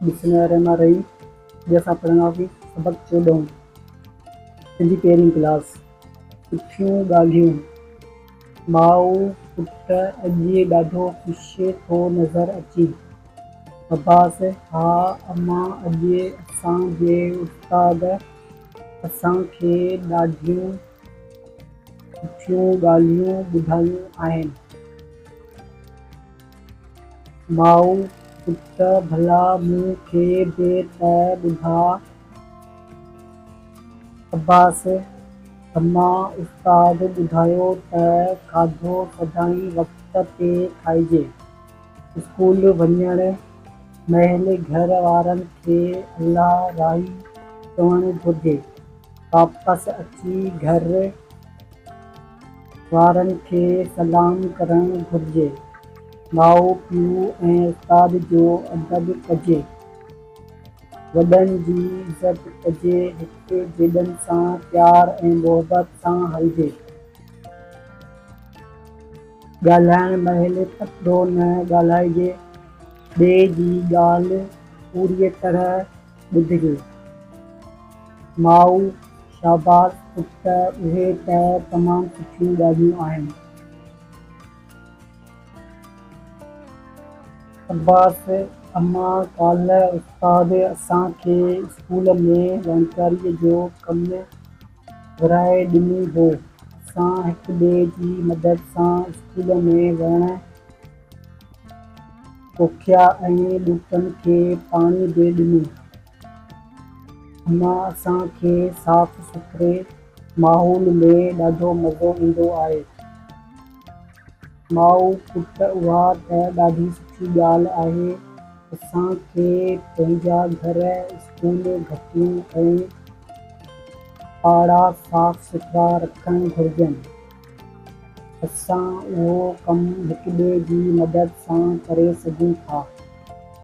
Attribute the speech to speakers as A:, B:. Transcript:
A: بسم الله الرحمٰن الرحيم اڄ اسان پڙهنداسين سبق چوڏهون سنڌي پهرين ڪلاس سٺيون ڳالهيون ماء پٽ اڄ ڏاڍو خوش ٿو نظر اچين عباس ها امان اڄ اسان جي استاد اسان کي ڏاڍيون سٺيون ڳالهيون ٻڌايون آهن. ماء، پٽ ڀلا مون کي به ته ٻڌاء. عباس، امان استاد ٻڌايو ته کاڌو سدائين وقت تي کائجي. اسڪول وڃڻ مهل گهر وارن کي الله راهي چوڻ گهرجي. واپس اچي گهر وارن کي سلام ڪرڻ گهرجي. ماء پيء ۽ استاد جو ادب ڪجي. وڏن جي عزت ڪجي. هڪ جيڏن سان پيار ۽ محبت سان هلجي. ڳالهائڻ مهل تڪڙو نه ڳالهائجي. ٻئي جي ڳالهه پوريء طرح ٻڌجي. ماء، شاباس پٽ اهي ته تمام سٺيون ڳالهيون آهن. عباس، امان ڪالهه استاد اسان کي اسڪول ۾ وڻڪاريء جو ڪم ورهائي ڏنو هو. اسان هڪ ٻئي جي مدد سان اسڪول ۾ وڻ پوکيا ۽ ٻوٽن کي پاڻي به ڏنو. امان اسان کي صاف سٿري ماحول ۾ ڏاڍو مزو ايندو آهي. ماء، پٽ اها ته ڏاڍي سٺي ڳالهه آهي. اسان کي پنهنجا گهر، اسڪول، گهٽيون ۽ پاڙا صاف سٿرا رکڻ گهرجن. اسان اهو ڪم هڪٻئي جي مدد سان ڪري سگهون ٿا.